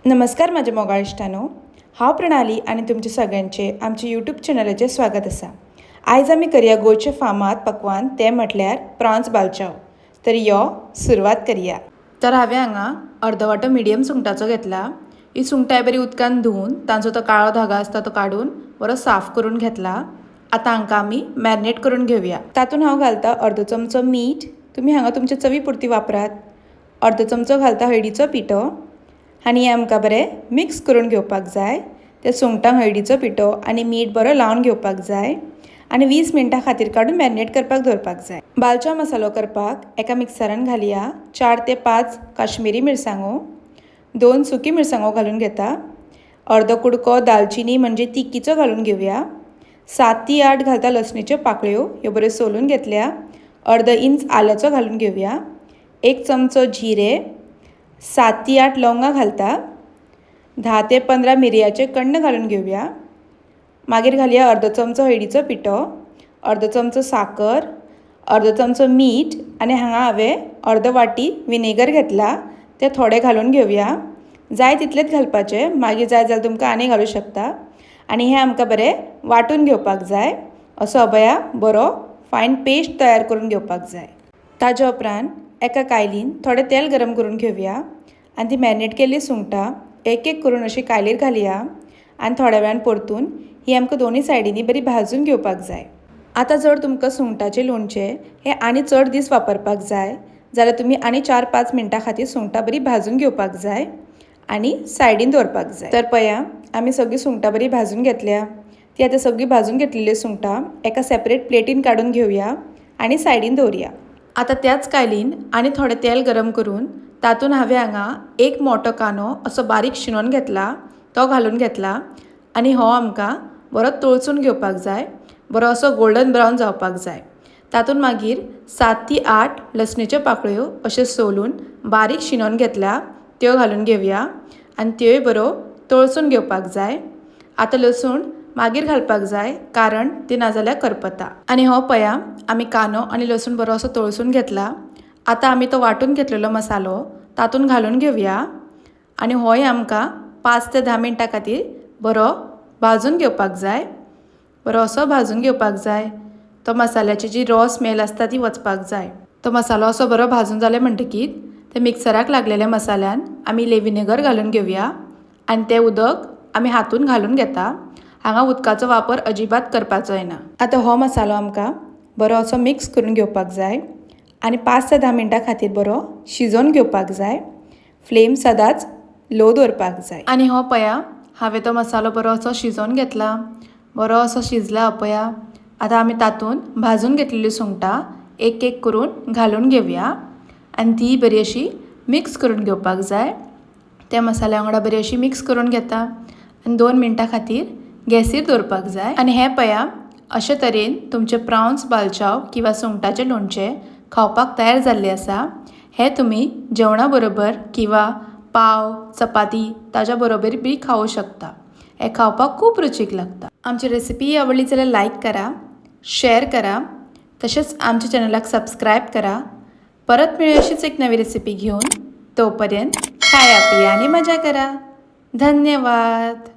नमस्कार म्हज्या मोगाळ इश्टांनो, हांव प्रणाली आनी तुमचे सगळ्यांचे आमच्या यूट्यूब चॅनलाचेर स्वागत आसा. आयज आमी करया गोंयचे फामाद पकवान, तें म्हटल्यार प्रॉन्स बालचाव. तर यो सुरवात करया. तर हांवें हांगा अर्दो वांटो मिडियम सुंगटाचो घेतला. ही सुंगटां बरी उदकान धुवन तांचो तो काळो धागो आसता तो काडून बरो साफ करून घेतला. आतां हांकां आमी मॅरिनेट करून घेवया. तातूंत हांव घालता अर्दो चमचो मीठ, तुमी हांगा तुमच्या चवी पुरती वापरात. अर्दो चमचो घालता हळदीचो पिठो आनी हें आमकां बरें मिक्स करून घेवपाक जाय. त्या सुंगटांक हळदीचो पिठो आनी मीठ बरो लावन घेवपाक जाय आनी 20 मिनटां खातीर काडून मॅरिनेट करपाक दवरपाक जाय. बालचाव मसालो करपाक एका मिक्सरान घालया 4 ते 5 काश्मीरी मिरसांगो, 2 सुकी मिरसांगो घालून घेता, अर्दो कुडको दालचिनी म्हणजे तिखीचो घालून घेवया, 7 ते 8 घालता लसणीच्यो पाकळ्यो, ह्यो बऱ्यो सोलून घेतल्या, अर्दो इंच आल्याचो घालून घेवया, 1 चमचो जिरे, 7 ते 8 लवंगां घालता, 10 ते 15 मिरयाचे कण्ण घालून घेवया. मागीर घालया अर्दो चमचो हळदीचो पिठो, अर्दो चमचो साकर, अर्दो चमचो मीठ आनी हांगा हांवें अर्दो वाटी विनेगर घेतला, ते थोडे घालून घेवया. जाय तितलेच घालपाचे, मागीर जाय जाल्यार तुमकां आनी घालूं शकता. आनी हें आमकां बरें वांटून घेवपाक जाय, असो अभया बरो फायन पेस्ट तयार करून घेवपाक जाय. ताज्या उपरांत एका कायलीन थोडें तेल गरम करून घेवया आनी ती मॅरिनेट केल्ली सुंगटां एक एक करून अशी कायलीर घालया आनी थोड्या वेळान परतून ही आमकां दोनूय सायडींनी बरी भाजून घेवपाक जाय. आतां जर तुमकां सुंगटाचें लोणचें हें आनी चड दीस वापरपाक जाय जाल्यार तुमी आनी 4-5 मिनटां खातीर सुंगटां बरी भाजून घेवपाक जाय आनी सायडीन दवरपाक जाय. तर पळया आमी सगळीं सुंगटां बरी भाजून घेतल्या. ती आतां सगळीं भाजून घेतलेली सुंगटां एका सेपरेट प्लेटीन काडून घेवया आनी सायडीन दवरया. आतां त्याच कायलीन आनी थोडें तेल गरम करून तातूंत हांवें हांगा 1 मोटो कांदो असो बारीक शिनून घेतला, तो घालून घेतला आनी हो आमकां बरो तळसून घेवपाक जाय, बरो असो गोल्डन ब्रावन जावपाक जाय. तातूंत मागीर 7 ते 8 लसणीच्यो पाकळ्यो अश्यो सोलून बारीक शिनून घेतल्या, त्यो घालून घेवया आनी त्योय बरो तळसून घेवपाक जाय. आतां लसूण मागीर घालपाक जाय, कारण ती नाजाल्यार करपता. आनी हो पया आमी कांदो आनी लसूण बरो असो तळसून घेतला. आतां आमी तो वांटून घेतलेलो मसालो तातूंत घालून घेवया आनी होय आमकां 5 ते 10 मिनटां खातीर बरो भाजून घेवपाक जाय. बरो असो भाजून घेवपाक जाय, तो मसाल्याची जी रॉ स्मेल आसता ती वचपाक जाय. तो मसालो असो बरो भाजून जाले म्हणटकीर ते मिक्सराक लागलेल्या मसाल्यान आमी इल्लें विनेगर घालून घेवया आनी तें उदक आमी हातून घालून घेता. हांगा उदकाचो वापर अजिबात करपाचो येना. आतां हो मसालो आमकां बरो असो मिक्स करून घेवपाक जाय आनी 5 ते 10 मिनटां खातीर बरो शिजोवन घेवपाक जाय. फ्लेम सदांच लो दवरपाक जाय. आनी हो पया हांवें तो मसालो बरो असो शिजोवन घेतला, बरो असो शिजला पया. आतां आमी तातूंत भाजून घेतलेली सुंगटां एक एक करून घालून घेवया आनी ती बरी अशी मिक्स करून घेवपाक जाय. त्या मसाल्या वांगडा बरी अशी मिक्स करून घेता आनी 2 मिनटां खातीर गॅसीर दवरपाक जाय. आनी हें पया अशे तरेन तुमचे प्रॉन्स बालचाव किंवा सुंगटाचें लोणचें खावपाक तयार जाल्लें आसा. हें तुमी जेवणा बरोबर किंवा पाव, चपाती ताज्या बरोबर बी खावूं शकता. हें खावपाक खूब रुचीक लागता. आमची रेसिपी आवडली जाल्यार लायक करा, शेअर करा, तशेंच आमच्या चॅनलाक सबस्क्रायब करा. परत मेळूया अशीच एक नवी रेसिपी घेवन. तोपर्यंत खाया पिया आनी मजा करा. धन्यवाद.